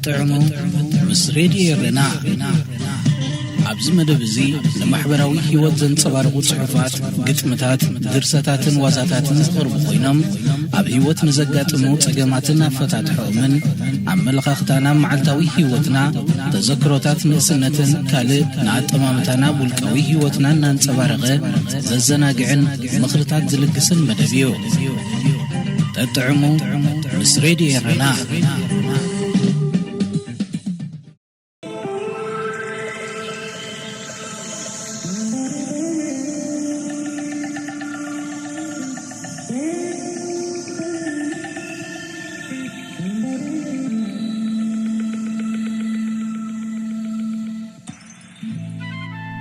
ጠጥዕሙ ምስ ሬድዮ ኤረና። ኣብዚ መደብ እዚ ንማሕበራዊ ህይወት ዘንጸባርቑ ጽሑፋት፣ ግጥምታት፣ ድርሰታትን ዋዛታትን ዝቐርቡ ኮይኖም፣ ኣብ ህይወት ንዘጋጥሙ ጸገማትን ኣፈታትሖኦምን፣ ኣመለኻኽታና፣ መዓልታዊ ህይወትና፣ ተዘክሮታት ንእስነትን ካልእ ንኣጠማምታና ውልቃዊ ህይወትና እናንጸባረቐ ዘዘናግዕን ምኽርታት ዝልግስን መደብ እዩ። ጠጥዕሙ ምስ ሬድዮ ኤረና።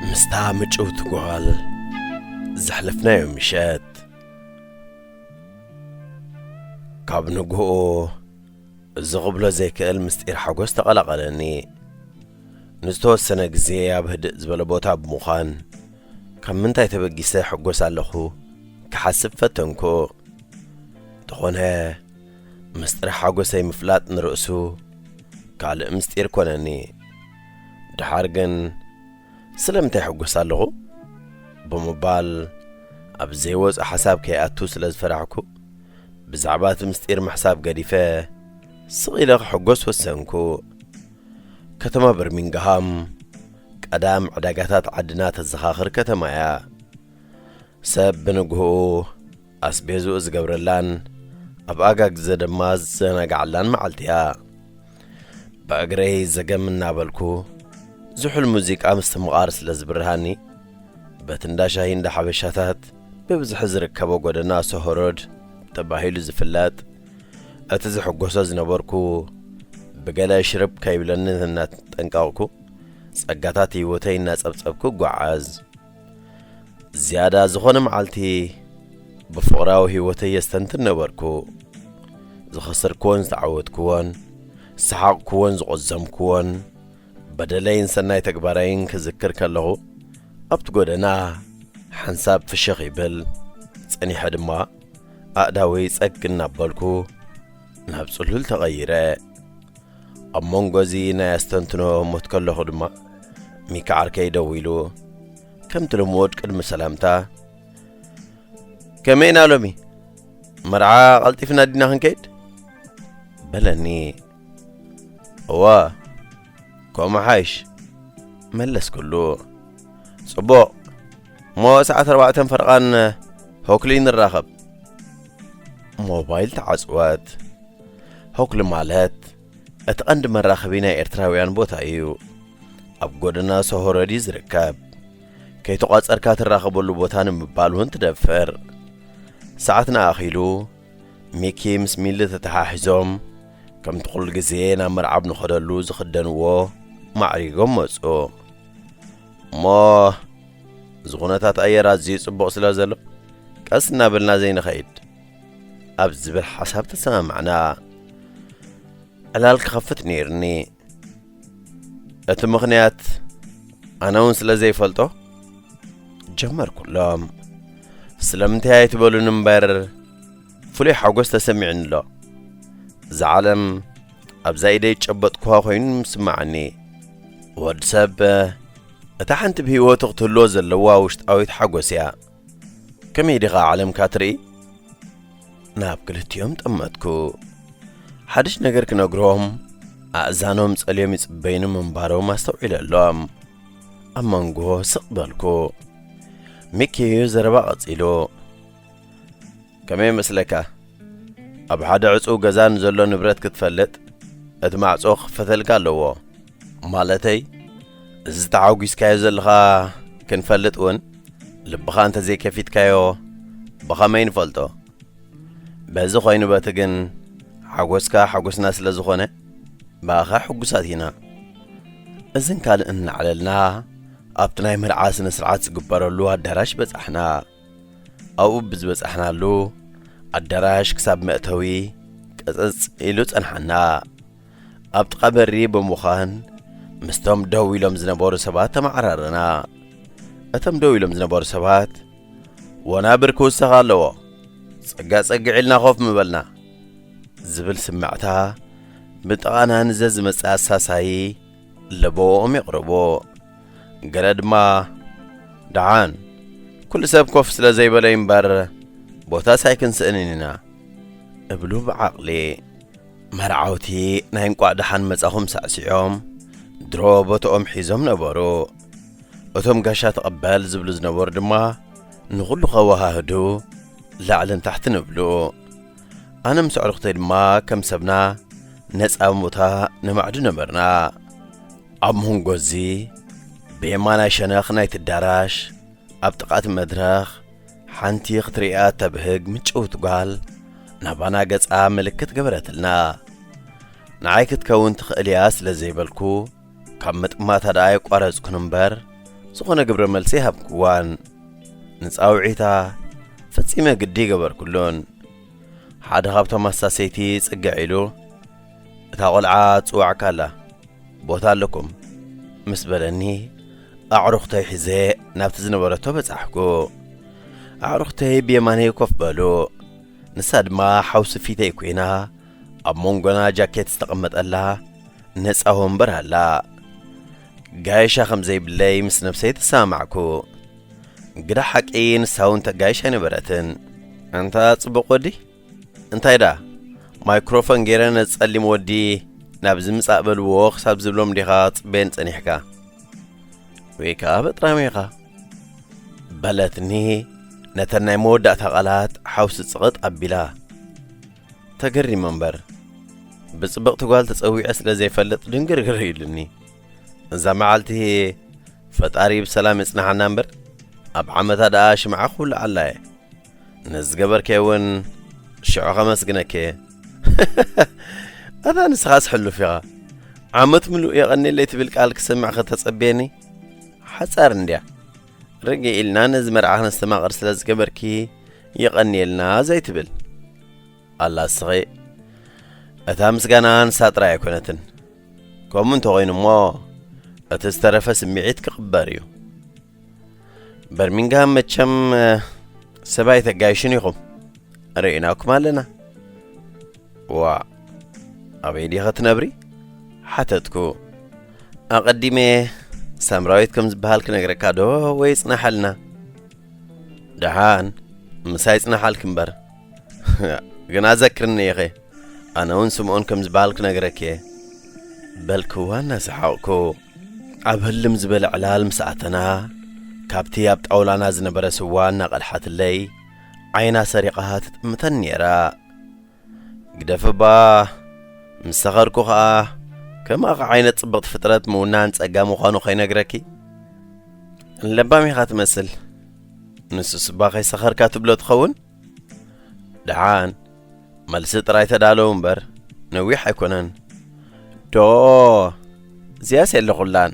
ምስታ ምጭውቲ ጓል ዘሕለፍናዮ ምሸት፣ ካብ ንግሆ እዚ ክብሎ ዘይክእል ምስጢር ሓጎስ ተቐላቐለኒ። ንዝተወሰነ ግዜ ኣብ ህድእ ዝበለ ቦታ ብምዃን፣ ካብ ምንታይ ተበጊሰ ሕጎስ ኣለኹ ክሓስብ ፈተንኩ። እንተኾነ፣ ምስጢር ሓጎሰይ ምፍላጥ ንርእሱ ካልእ ምስጢር ኮነኒ። ደሓር ግን፣ ስለምንታይ ሕጎስ ኣለኹ? ብምባል ኣብ ዘይወጽእ ሓሳብ ከይኣቱ ስለ ዝፈራሕኩ፣ ብዛዕባ እቲ ምስጢር ምሕሳብ ገዲፈ፣ ስቕ ኢለ ክሕጎስ ወሰንኩ። ከተማ በርሚንግሃም ቀዳም ዕዳጋታት ዓድና ተዘኻኽር ከተማ እያ። ሰብ ብንግሆኡ ኣስቤዝኡ ዝገብረላን ኣብ ኣጋግዘ ድማ ዝዘናግዓላን መዓልቲ እያ። ብእግረይ ዘገም እናበልኩ ዝሑል ሙዚቃ ምስትምቓር ስለ ዝብርሃኒ፣ በቲ እንዳ ሻሂ እንዳ ሓበሻታት ብብዝሒ ዝርከቦ ጎደና ሶሆ ሮድ ተባሂሉ ዝፍለጥ፣ እቲ ዝሕጎሶ ዝነበርኩ ብገለ ሽርብ ከይብለኒ እናተጠንቀቕኩ፣ ጸጋታት ህይወተይ እናጸብጸብኩ እጓዓዝ። ዝያዳ ዝኾነ መዓልቲ ብፍቕራዊ ህይወተይ የስተንትን ነበርኩ። ዝኸሰርክዎን ዝተዓወትክዎን፣ ዝሰሓቕክዎን ዝቖዘምክዎን፣ በደለይን ሰናይ ተግባረይን ክዝክር ከለኹ፣ ኣብቲ ጎደና ሓንሳብ ፍሽኽ ይብል፣ ጸኒሐ ድማ ኣእዳወይ ጸግ እናበልኩ ናብ ጽሉል ተቐይረ። ኣብ መንጎ እዚ ናይ ኣስተንትኖ ህሞት ከለኹ ድማ፣ ሚኪ ዓርከይ ደዊሉ፣ ከምቲ ልሙድ ቅድሚ ሰላምታ፣ "ከመይ ኢና ሎሚ? መርዓ ቀልጢፍና ዲና ክንከይድ?" በለኒ። "እወ፣ ከምኡ ሓይሽ?" መለስኩሉ። "ጽቡቕ፣ እሞ ሰዓት ኣርባዕተን ፈረቓን ሆክሊ ንራኸብ።" ሞባይል ተዓጽወት። ሆክሊ ማለት እቲ ቀንዲ መራኸቢ ናይ ኤርትራውያን ቦታ እዩ። ኣብ ጎደና ሶሆ ሮድ እዩ ዝርከብ። ከይተቋጸርካ ትራኸበሉ ቦታ ንምባል እውን ትደፍር። ሰዓትና ኣኺሉ፣ ሚኪ ምስ ሚሊ ተተሓሒዞም፣ ከምቲ ኩሉ ግዜ ናብ መርዓ ኣብ ንኸደሉ ዝኽደንዎ ማዕሪጎም መጹ። እሞ እዚ ኩነታት ኣየር ኣዝዩ ጽቡቕ ስለ ዘሎ፣ ቀስ እናበልና ዘይንኸይድ ኣብ ዝብል ሓሳብ ተሰማማዕና። ዕላል ክኸፍት ነይርኒ። እቲ ምኽንያት ኣነ እውን ስለ ዘይፈልጦ ጀመርኩሎም። ስለምንታይ ኣይትበሉን እምበር፣ ፍሉይ ሓጎስ ተሰሚዑኒ ኣሎ። እዛ ዓለም ኣብዛ ኢደይ ዝጨበጥኩዋ ኮይኑ ምስማዓኒ። ወዲ ሰብ እታ ሓንቲ ብህይወቱ ክትህልዎ ዘለዋ ውሽጣዊት ሓጎስ እያ። ከመይ ዲኻ ዓለምካ ትርኢ? ናብ ክልቲኦም ጠመትኩ። ሓድሽ ነገር ክነግሮም ኣእዛኖም ጸልዮም ይጽበዩኒ ምንባሮም ኣስተውዒለሎም። ኣብ መንጎ ስቕ በልኩ። ሚኪ ዘረባ ቀጺሉ፣ "ከመይ ይመስለካ? ኣብ ሓደ ዕጹው ገዛ ንዘሎ ንብረት ክትፈልጥ፣ እቲ ማዕጾ ክኽፈተልካ ኣለዎ። ማለተይ፣ እዚ ተሓጒስካዮ ዘለኻ ክንፈልጥ እውን፣ ልብኻ እንተዘይከፊትካዮ ብኸመይ ንፈልጦ? በዚ ኮይኑ በቲ ግን፣ ሓጎስካ ሓጎስና ስለ ዝኾነ፣ ብኣኻ ሕጉሳት ኢና።" እዝን ካልእን እናዕለልና፣ ኣብቲ ናይ መርዓ ስነ ስርዓት ዝግበረሉ ኣዳራሽ በጻሕና። ኣብኡ ብዝበጻሕናሉ፣ ኣዳራሽ ክሳብ መእተዊ ቅጽጽ ኢሉ ጸንሓና። ኣብ ጥቓ በሪ ብምዃን፣ ምስቶም ደው ኢሎም ዝነበሩ ሰባት ተመዓራረና። እቶም ደው ኢሎም ዝነበሩ ሰባት፣ "ወናብር ክውሰኽ ኣለዎ፣ ጸጋ ጸግዕ ኢልና ኮፍ ምበልና" ዝብል ስምዕታ ብጥቓና ንዘዝመጽእ ኣሳሳዪ ለበኦም የቕርቦ። ገለ ድማ፣ "ደሓን፣ ኩሉ ሰብ ኮፍ ስለ ዘይበለ እምበር፣ ቦታስ ኣይክንስእንን ኢና" እብሉ ብዓቕሊ። መርዓውቲ ናይ እንቋዕ ደሓን መጻኹም ሳዕሲዖም፣ ድሮ ቦታኦም ሒዞም ነበሩ። እቶም ጋሻ ተቐበል ዝብሉ ዝነበሩ ድማ ንኹሉ ከወሃህዱ ላዕልን ታሕትን እብሉ። ኣነ ምስ ኣዕሩኽተይ ድማ ከም ሰብና ነጻ ቦታ ነማዕዱ ነበርና። ኣብ መንጎ እዚ ብየማናይ ሸነኽ ናይቲ ኣዳራሽ ኣብ ጥቓ እቲ መድረኽ ሓንቲ ክትርእያ እተብህግ ምጭውቲ ጓል ናባና ገጻ ምልክት ገበረትልና። ንዓይ ክትከውን ትኽእል እያ ስለ ዘይበልኩ፣ ካብ ምጥማታ ደኣ የቋረጽኩን እምበር፣ ዝኾነ ግብረ መልሲ ኣይሃብኩዋን። ንጻውዒታ ፈጺመ ግዲ ኣይገበርኩሉን። ሓደ ካብቶም ኣሳሰይቲ ጽግዕ ኢሉ፣ "እታ ቖልዓ ትጽዋዕካ ኣላ፣ ቦታ ኣለኩም" ምስ በለኒ፣ ኣዕሩኽተይ ሒዘ ናብቲ ዝነበረቶ በጻሕኩ። ኣዕሩኽተይ ብየማነይ ኮፍ በሉ። ንሳ ድማ ሓውሲ ፊተይ ኮይና፣ ኣብ መንጎና ጃኬት ዝተቐመጠላ ነጻ ወንበር ኣላ። ጋይሻ ከም ዘይብለይ ምስ ነብሰይ ተሰማማዕኩ። ግዳ ሓቂ ንሳ እውን ተጋይሽ ኣይነበረትን። "ኣንታ ጽቡቕ ወዲ፣ እንታይ ደኣ ማይክሮፎን ገይረ ነዚ ጸሊም ወዲ ናብዚ ምጻእ በልዎ ክሳብ ዝብሎም ዲኻ ትጽበየን ጸኒሕካ? ወይ ከኣ በጥራም ኢኻ?" በለትኒ ነተን ናይ መወዳእታ ቃላት ሓውሲ ጽቕጥ ኣቢላ። ተገሪመ እምበር፣ ብጽብቕቲ ጓል ተጸዊዐ ስለ ዘይፈልጥ ድንግርግር ኢሉኒ። እዛ መዓልቲ ፈጣሪ ብሰላም የጽንሓና እምበር፣ ኣብ ዓመታ ደኣ ሽምዓ ክውልዓላ እየ። ነዚ ዝገበርክዮ እውን ሽዑ ከመስግነኪ እየ። ኣታ ንስኻስ ሕሉፍ ኢኻ። ዓመት ምሉእ የቐንየለይ ትብል ቃል ክሰምዕ ከተጸብየኒ? ሓጻር እንድያ። ርግእ ኢልና ነዚ መርዓ ክነስተማቕር ስለ ዝገበርኪ የቐንየልና ዘይትብል? ኣላ እስኺ። እታ ምስጋና ንሳ ጥራይ ኣይኮነትን። ከምኡ እንተኾይኑ እሞ፣ እቲ ዝተረፈ ስምዒት ክቕበር እዩ። በርሚንግሃም መቸም፣ እ፣ ሰብ ኣይተጋይሹን ኢኹም። ርኢናኩም ኣለና። ዋእ፣ ኣበይ ዲኸ ትነብሪ? ሓተትኩ። ኣቐዲመ ሳምራዊት ከም ዝበሃል ክነግረካ ዶ ወይ ይጽናሓልና? ደሓን፣ ምሳይ ይጽናሓልኪ እምበር። ግና ዘክርኒ ኢኺ፣ ኣነ እውን ስምኦን ከም ዝበሃል ክነግረኪ እየ። በልክዋ እናሰሓቕኩ። ኣብ ህልም ዝበለ ዕላል ምስ ኣተና፣ ካብቲ ኣብ ጣውላና ዝነበረ ስዋ እናቐድሓትለይ፣ ዓይና ሰሪቓ ትጥምተኒ ነይራ። "ግደፍ እባ፣ ምስ ሰኸርኩ ኸኣ፣ ከማኺ ዓይነት ጽብቕቲ ፍጥረት ምውናን ጸጋ ምዃኑ ኸይነግረኪ?" ለባም ኢኻ ትመስል። ንሱስ እባ ከይሰኸርካ ትብሎ ትኸውን? ደሓን፣ መልሲ ጥራይ ተዳለዉ እምበር፣ ነዊሕ ኣይኮነን። ዶ፣ እዚኣስ የለኹላን።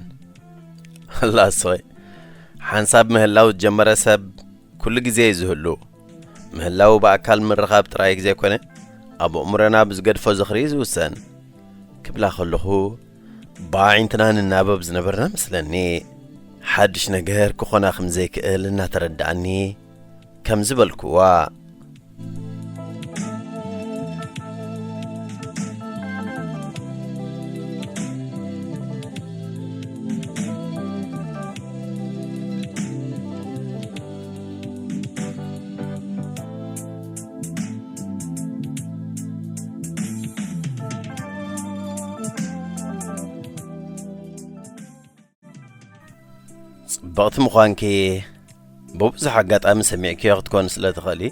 ኣላ እስኺ፣ ሓንሳብ ምህላው ዝጀመረ ሰብ ኩሉ ግዜ እዩ ዝህሉ። ምህላው ብኣካል ምርኻብ ጥራይ ዘይኮነ፣ ኣብ ኣእምሮና ብዝገድፎ ዝኽሪ እዩ ዝውሰን። ክብላ ከለኹ፣ ብኣዒንትና ንናበብ ዝነበርና መስለኒ። ሓድሽ ነገር ክኾና ከም ዘይክእል እናተረድኣኒ፣ ከምዚ በልክዋ። ጽብቕቲ ምዃንኪ ብብዙሕ ኣጋጣሚ ሰሚዕክዮ ክትኮኒ ስለ ትኽእሊ፣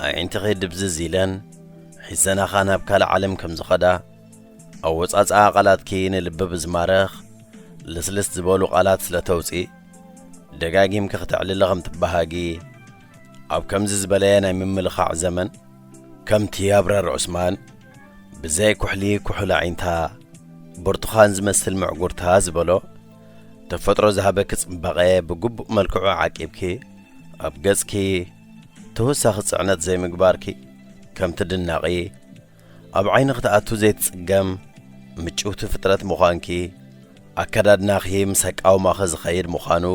ኣዒንትኺ ድብዝዝ ኢለን ሒዘናኻ ናብ ካልእ ዓለም ከም ዝኸዳ፣ ኣወጻጽኣ ቃላትኪ ንልቢ ብዝማርኽ ልስልስ ዝበሉ ቃላት ስለ ተውጽኢ፣ ደጋጊምኪ ክተዕልሊ ከም ትበሃጊ፣ ኣብ ከምዚ ዝበለ ናይ ምምልኻዕ ዘመን፣ ከምቲ ኣብራር ዑስማን ብዘይ ኩሕሊ ኩሕሊ ኣዒንታ፣ ብርቱኻን ዝመስል ምዕጉርታ ዝበሎ፣ ተፈጥሮ ዝሃበኪ ጽባቐ ብግቡእ መልክዑ ዓቂብኪ፣ ኣብ ገጽኪ ተወሳኺ ጽዕነት ዘይምግባርኪ ከም ትድነቒ፣ ኣብ ዓይኒ ክትኣቱ ዘይትጽገም ምጭውቲ ፍጥረት ምዃንኪ፣ ኣከዳድናኺ ምስ ኣቃውማኺ ዝኸይድ ምዃኑ፣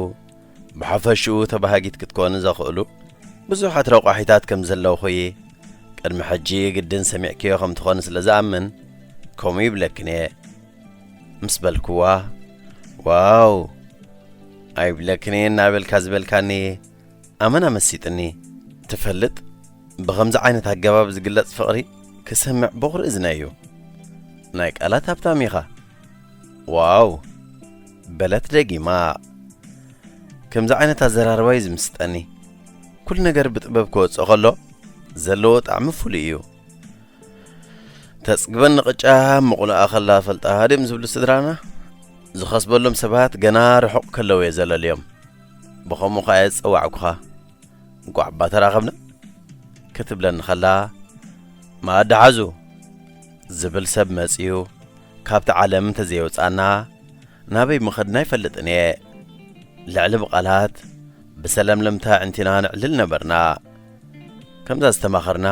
ብሓፈሽኡ ተባሃጊት ክትኮኒ ዘኽእሉ ብዙሓት ረቋሒታት ከም ዘለውኺ፣ ቅድሚ ሕጂ ግድን ሰሚዕክዮ ከም ትኾኒ ስለ ዝኣምን፣ ከምኡ ይብለክን እየ ምስ በልክዋ፣ ዋው ኣይብለክን እየ እናበልካ ዝበልካኒ ኣመና መሲጥኒ። ትፈልጥ፣ ብኸምዚ ዓይነት ኣገባብ ዝግለጽ ፍቕሪ ክሰምዕ በኹሪ እዝነ እዩ። ናይ ቃላት ሃብታም ኢኻ። ዋው በለት ደጊማ። ከምዚ ዓይነት ኣዘራርባ እዩ ዝምስጠኒ። ኩሉ ነገር ብጥበብ ክወፅእ ከሎ ዘለዎ ጣዕሚ ፍሉይ እዩ። ተጽግበኒ ቅጫ ምቑልኣ ከላ ፈልጣ ድም ዝብሉ ስድራና ዝኸስበሎም ሰባት ገና ርሑቕ ከለዉ እየ ዘለልዮም። ብኸምኡ ኸኣ እየ ዝጸዋዕኩኻ። እንቋዕ እባ ተራኸብና ክትብለኒ ኸላ፣ መኣዲ ሓዙ ዝብል ሰብ መጺኡ ካብቲ ዓለም እንተዘየውጻና ናበይ ምኸድና ኣይፈልጥን እየ። ልዕሊ ብቓላት ብሰለምለምታ ኣዕንቲና ነዕልል ነበርና። ከምዛ ዝተማኸርና፣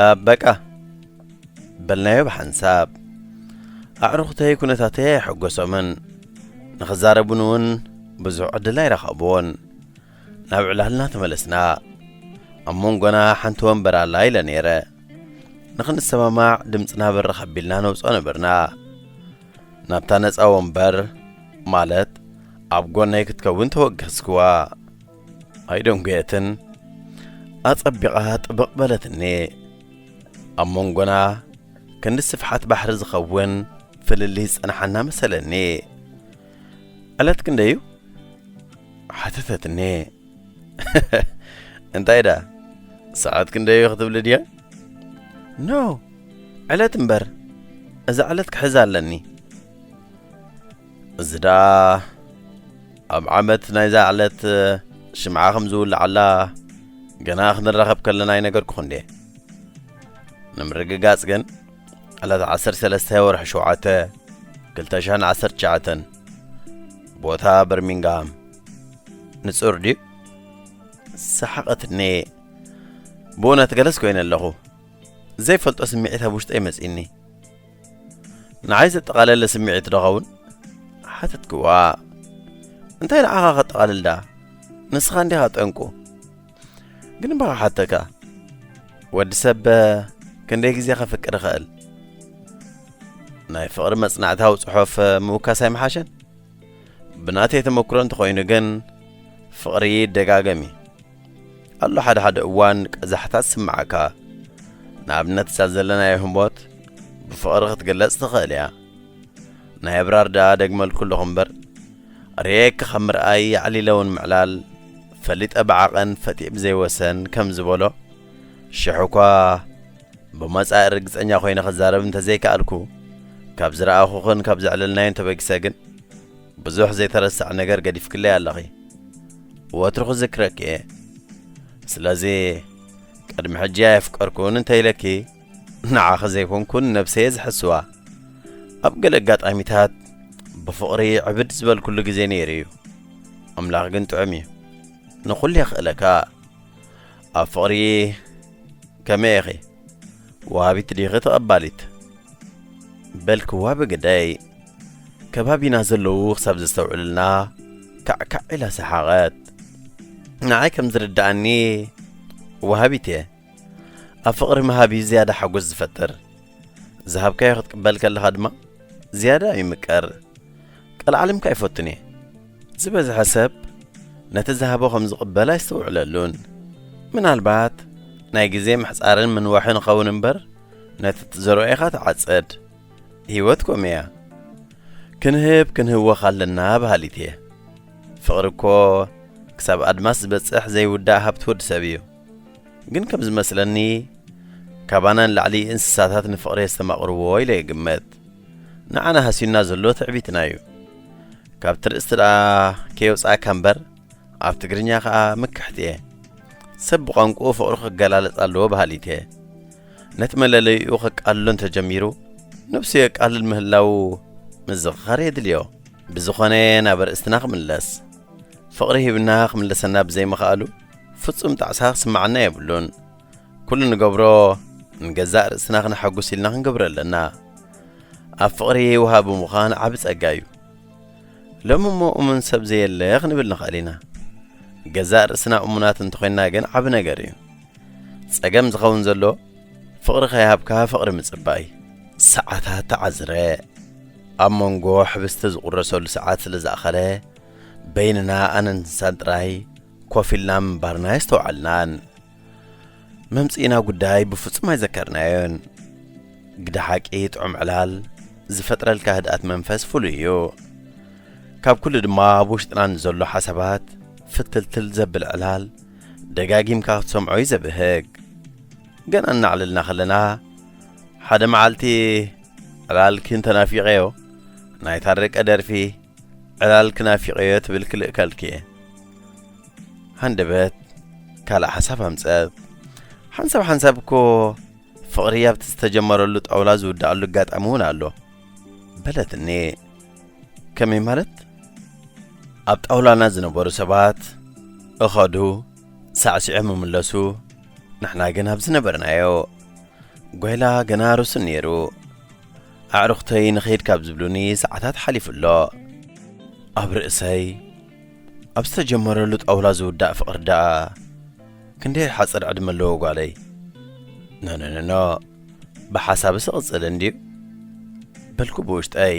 "እ፣ በቃ" በልናዮ ብሓንሳብ። ኣዕሩኽተይ ኩነታተይ ኣየሐጎሶምን። ንኽዛረቡኒ እውን ብዙሕ ዕድል ኣይረኸብዎን። ናብ ዕላልና ተመለስና። ኣብ መንጎና ሓንቲ ወንበር ኣላ ኢለ ነይረ። ንኽንሰማማዕ ድምፅና በረኽ ኣቢልና ነውፅኦ ነበርና። ናብታ ነፃ ወንበር፣ ማለት ኣብ ጎነይ ክትከውን ተወገዝክዋ። ኣይደንጎየትን። ኣጸቢቓ ጥብቕ በለትኒ። ኣብ መንጎና ክንዲ ስፍሓት ባሕሪ ዝኸውን ፍልልይ ዝጸንሓና መሰለኒ። ዕለት ክንደይ እዩ? ሓተተትኒ። እንታይ ደኣ፣ ሰዓት ክንደይ እዩ ክትብሊ ድያ? ኖ፣ ዕለት እምበር። እዛ ዕለት ክሕዛ ኣለኒ። እዚ ደኣ ኣብ ዓመት ናይዛ ዕለት ሽምዓ ከም ዝውልዓላ ገና ክንራኸብ ከለና ኣይነገርኩኹን ድየ? ንምርግጋጽ ግን ዕለት ዓሰርተ ሰለስተ ወርሒ ሸውዓተ ክልተ ሽሕን ዓሰርተ ትሽዓተን፣ ቦታ በርሚንግሃም። ንጹር ድዩ? ሰሓቐትኒ። ብእውነት ገለስ ኮይነ ኣለኹ። ዘይፈልጦ ስምዒት ኣብ ውሽጠይ መጺኒ። ንዓይ ዘጠቓለለ ስምዒት ዶ ኸውን? ሓተትክዋ። እንታይ ንዓኻ ከጠቓልል ደኣ? ንስኻ እንዲኻ ጠንቁ። ግን እባ ክሓተካ፣ ወዲ ሰብ ክንደይ ግዜ ከፍቅር ይኽእል? ናይ ፍቕሪ መጽናዕታዊ ጽሑፍ ምውካስ ኣይምሓሸን? ብናተይ ተመክሮ እንተኾይኑ ግን፣ ፍቕሪ ይደጋገም እዩ። ኣሎ ሓደ ሓደ እዋን ቀዛሕታ ትስምዓካ። ንኣብነት፣ እዛ ዘለናዮ ህሞት ብፍቕሪ ክትግለጽ ትኽእል እያ። ናይ ኣብራር ደኣ ደግመልኩ ኣለኹ እምበር፣ ርእየኪ ካብ ምርኣይ ኣዕሊለ እውን ምዕላል፣ ፈሊጠ ብዓቐን ፈጢእ ብዘይወሰን ከም ዝበሎ፣ ሽሕ እኳ ብመጻኢ ርግጸኛ ኮይነ ክዛረብ እንተዘይከኣልኩ፣ ካብ ዝረኣኹኽን ካብ ዘዕለልናዮን ተበጊሰ ግን፣ ብዙሕ ዘይተረሳዕ ነገር ገዲፍክለይ ኣለኺ። ወትሩ ክዝክረኪ እየ። ስለዚ፣ ቅድሚ ሕጂ ኣየፍቀርኩን እንተ ኢለኪ፣ ንዓኺ ዘይኮንኩን ነብሰይ እየ ዝሕስዋ። ኣብ ገለ ኣጋጣሚታት ብፍቕሪ ዕብድ ዝበልኩሉ ግዜ ነይሩ እዩ። ኣምላኽ ግን ጥዑም እዩ። ንኹሉ የኽእለካ። ኣብ ፍቕሪ ከመይ ኢኺ? ወሃቢት ዲኺ ተቐባሊት? በልክዋ ብግደይ። ከባቢና ዘለዉ ክሳብ ዘስተውዕሉልና ካዕካዕ ኢላ ሰሓቐት። ንዓይ ከም ዝርድኣኒ ወሃቢት እየ። ኣብ ፍቕሪ ምሃብ እዩ ዝያዳ ሓጎስ ዝፈጥር። ዝሃብካዮ ክትቅበል ከለኻ ድማ ዝያዳ ይምቀር። ቀልዓለምካ ኣይፈቱን እየ። ዝበዝሐ ሰብ ነቲ ዝሃቦ ከም ዝቕበል ኣይስተውዕለሉን። ምናልባት ናይ ግዜ ምሕጻርን ምንዋሕን ይኸውን እምበር፣ ነቲ ትዘርኦ ኢኻ ትዓጽድ። ህይወት ከምኡ እያ። ክንህብ ክንህወኽ ኣለና በሃሊት እየ። ፍቕሪ እኮ ክሳብ ኣድማስ ዝበጽሕ ዘይውዳእ ሃብቲ ወዲ ሰብ እዩ። ግን ከም ዝመስለኒ፣ ካባና ንላዕሊ እንስሳታት ንፍቕሪ የስተማቕርዎ ኢለ ይግመት። ንዓና ሃስዩና ዘሎ ትዕቢትና እዩ። ካብ ትርእስቲ ደኣ ከየውጽኣካ እምበር፣ ኣብ ትግርኛ ከኣ ምክሕቲ እየ። ሰብ ብቋንቋኡ ፍቕሩ ክገላለጽ ኣለዎ በሃሊት እየ። ነቲ መለለይኡ ከቃልሎ እንተጀሚሩ፣ ነብሱ የቃልል ምህላዉ ምዝኽኻር የድልዮ። ብዝኾነ፣ ናብ ኣርእስትና ክምለስ። ፍቕሪ ሂብና ክምለሰና ብዘይምኽኣሉ፣ ፍጹም ጣዕሳ ክስምዓና የብሉን። ኩሉ ንገብሮ፣ ንገዛእ ርእስና ክነሐጉስ ኢልና ክንገብሮ ኣለና። ኣብ ፍቕሪ ወሃቢ ምዃን ዓቢ ጸጋ እዩ። ሎሚ እሞ እሙን ሰብ ዘየለ ክንብል ንኽእል ኢና። ገዛእ ርእስና እሙናት እንተኾይንና ግን ዓቢ ነገር እዩ። ጸገም ዝኸውን ዘሎ፣ ፍቕሪ ከይሃብካ ፍቕሪ ምጽባይ። ሰዓታት ተዓዝረ። ኣብ መንጎ ሕብስቲ ዝቑረሰሉ ሰዓት ስለ ዝኣኸለ፣ በይንና ኣነን ንሳን ጥራይ ኮፍ ኢልና ምንባርና የስተውዓልናን። መምጽኢና ጉዳይ ብፍጹም ኣይዘከርናዮን። ግደ ሓቂ ጥዑም ዕላል ዝፈጥረልካ ህድኣት መንፈስ ፍሉይ እዩ። ካብ ኩሉ ድማ ኣብ ውሽጥና ንዘሎ ሓሳባት ፍትልትል ዘብል ዕላል ደጋጊምካ ክትሰምዖ እዩ ዘብህግ። ገና እናዕለልና ከለና፣ ሓደ መዓልቲ ዕላልኪ እንተናፊቐዮ፣ ናይ ታረቀ ደርፊ ዕላልኪ ናፊቐዮ ትብል ክልእከልኪ እየ። ሃንደበት ካልእ ሓሳብ ኣምጸት። ሓንሳብ ሓንሳብ እኮ ፍቕሪ ኣብቲ ዝተጀመረሉ ጣውላ ዝውድኣሉ ኣጋጣሚ እውን ኣሎ፣ በለትኒ። ከመይ ማለት? ኣብ ጣውላና ዝነበሩ ሰባት እኸዱ፣ ሳዕሲዖም ይምለሱ፣ ንሕና ግን ኣብ ዝነበርናዮ። ጓይላ ገና ርሱን ነይሩ። ኣዕሩኽተይ ንኸይድ ካብ ዝብሉኒ ሰዓታት ሓሊፉ ኣሎ። ኣብ ርእሰይ፣ ኣብ ዝተጀመረሉ ጣውላ ዝውዳእ ፍቕሪ ደኣ ክንደይ ሓጺር ዕድመ ኣለዎ ጓለይ? ኖኖኖኖ፣ ብሓሳብስ እቕጽል እንድዩ፣ በልኩ ብውሽጠይ።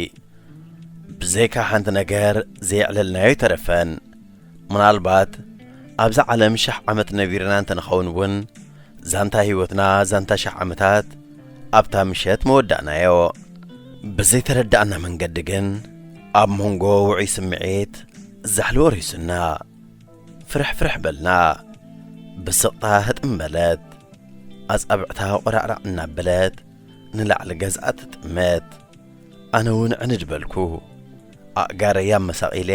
ብዘይካ ሓንቲ ነገር ዘየዕለልናዮ ኣይተረፈን። ምናልባት ኣብዛ ዓለም ሽሕ ዓመት ነቢርና እንተንኸውን እውን፣ ዛንታ ህይወትና፣ ዛንታ ሽሕ ዓመታት ኣብታ ምሸት መወዳእናዮ። ብዘይተረዳእና መንገዲ ግን፣ ኣብ መንጎ ውዑይ ስምዒት ዛሕሊ ወሪሱና። ፍርሕ ፍርሕ በልና። ብስቕታ ህጥም በለት። ኣጻብዕታ ቆራዕራዕ እናበለት ንላዕሊ ገዝኣ ትጥምት። ኣነ እውን ዕንድ በልኩ። ኣእጋረይ ኣመሳቒለ፣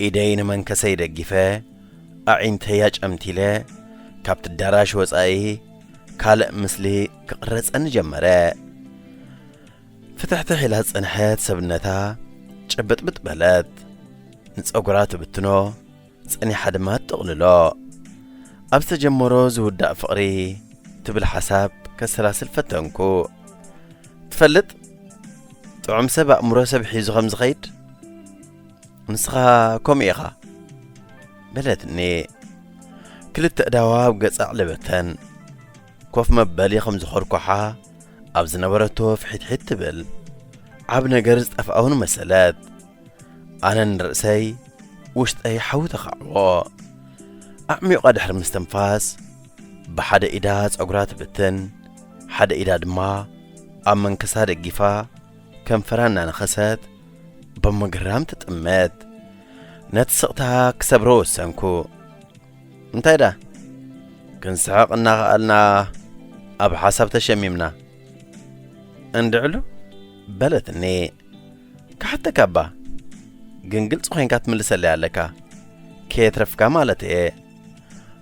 ኢደይ ንመንከሰይ ደጊፈ፣ ኣዒንተይ ኣጨምቲለ፣ ካብቲ ኣዳራሽ ወጻኢ ካልእ ምስሊ ክቕረጸኒ ጀመረ። ፍትሕትሕ ኢላ ዝጸንሐት ሰብነታ ጭብጥብጥ በለት። ንጸጉራ ትብትኖ፣ ጸኒሓ ድማ ትጥቕልሎ። ኣብ ዝተጀመሮ ዝውዳእ ፍቕሪ ትብል ሓሳብ ከሰላስል ፈተንኩ። ትፈልጥ፣ ጥዑም ሰብ ኣእምሮ ሰብ ሒዙ ከም ዝኸይድ፣ ንስኻ ከምኡ ኢኻ፣ በለትኒ። ክልተ እዳዋ ኣብ ገጻ ኣዕለበተን። ኮፍ መበሊ ከም ዝኾርኳሓ ኣብ ዝነበረቶ ፍሒትሒት ትብል። ዓብ ነገር ዝጠፍኣ እውን መሰለት። ኣነ ንርእሰይ ውሽጠይ ሓዊ ተኻዕዎ። ኣዕሚቑ ድሕሪ ምስትንፋስ፣ ብሓደ ኢዳ ጸጉራ ትብትን፣ ሓደ ኢዳ ድማ ኣብ መንከሳ ደጊፋ፣ ከንፈራ እናነኸሰት፣ ብምግራም ትጥምት። ነቲ ስቕታ ክሰብሮ ወሰንኩ። እንታይ ደኣ? ክንስሕቕ እናኸኣልና ኣብ ሓሳብ ተሸሚምና። እንድዕሉ? በለትኒ። ክሓተካ እባ፣ ግን ግልጺ ኮይንካ ትምልሰለይ ኣለካ። ከየትረፍካ ማለት እየ።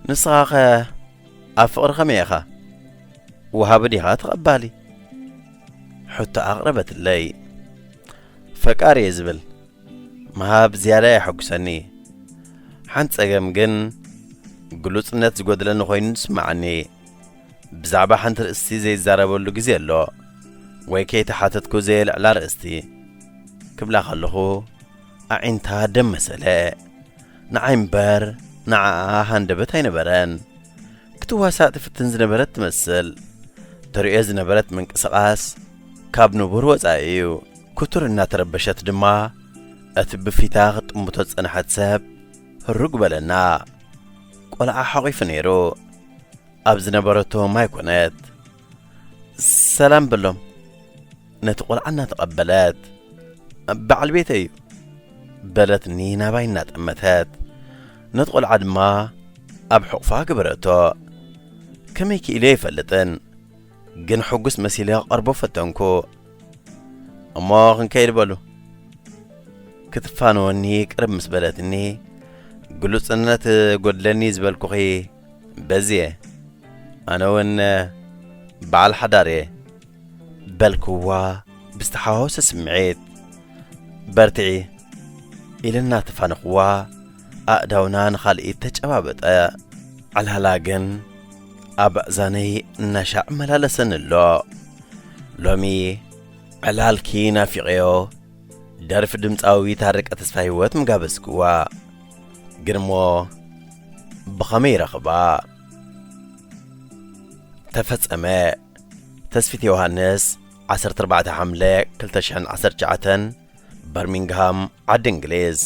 ንስኻኸ ኣብ ፍቕሪ ከመይ ኢኻ? ወሃቢ ዲኻ ተቐባሊ? ሕቶ ኣቕረበትለይ። ፈቃሪ እየ ዝብል። ምሃብ ዝያዳ የሐጉሰኒ። ሓንቲ ጸገም ግን፣ ግሉጽነት ዝጎድለኒ ኮይኑ ዝስምዓኒ። ብዛዕባ ሓንቲ ርእስቲ ዘይዛረበሉ ግዜ ኣሎ፣ ወይ ከይተሓተትኩ ዘየልዕላ ርእስቲ። ክብላ ከለኹ፣ ኣዒንታ ደም መሰለ። ንዓይ እምበር፣ ንዓኣ ሃንደበት ኣይነበረን። ክትዋሳእ ትፍትን ዝነበረት ትመስል። ተርእዮ ዝነበረት ምንቅስቓስ ካብ ንቡር ወጻኢ እዩ። ክቱር እናተረበሸት ድማ፣ እቲ ብፊታ ክትጥምቶ ዝጸንሐት ሰብ ህሩግ በለና። ቆልዓ ሓቒፉ ነይሩ። ኣብ ዝነበረቶም ኣይኮነት። ሰላም በሎም። ነቲ ቆልዓ እናተቐበለት፣ በዓል ቤተይ እዩ፣ በለትኒ ናባይ እናጠመተት። ነቲ ቆልዓ ድማ ኣብ ሕቑፋ ገበረቶ። ከመይ ክኢለ ኣይፈልጥን፣ ግን ሕጉስ መሲለ ክቐርቦ ፈተንኩ። እሞ ክንከይድ በሉ። ክትፋነወኒ ቅርብ ምስ በለትኒ፣ ግሉጽነት ጎድለኒ ዝበልኩኺ በዚ እየ። ኣነ እውን በዓል ሓዳር እየ፣ በልክዋ ብዝተሓዋወሰ ስምዒት። በርትዒ፣ ኢልና ተፋነኽዋ፣ ኣእዳውና ንኻልኢት ተጨባበጠ። ዕላላ ግን ኣብ ኣእዛነይ እናሻዕ መላለሰኒ ኣሎ። ሎሚ ዕላልኪ ናፊቐዮ፣ ደርፊ ድምጻዊ ታረቀ ተስፋሂወት ምጋበዝክዋ። ግንሞ ብኸመይ ረኽባ? ተፈጸመ። ተስፊት ዮሃንስ፣ ዓሰርተ ኣርባዕተ ሓምለ ክልተ ሽሕን ዓሰርተ ትሽዓተን፣ በርሚንግሃም፣ ዓዲ እንግሊዝ።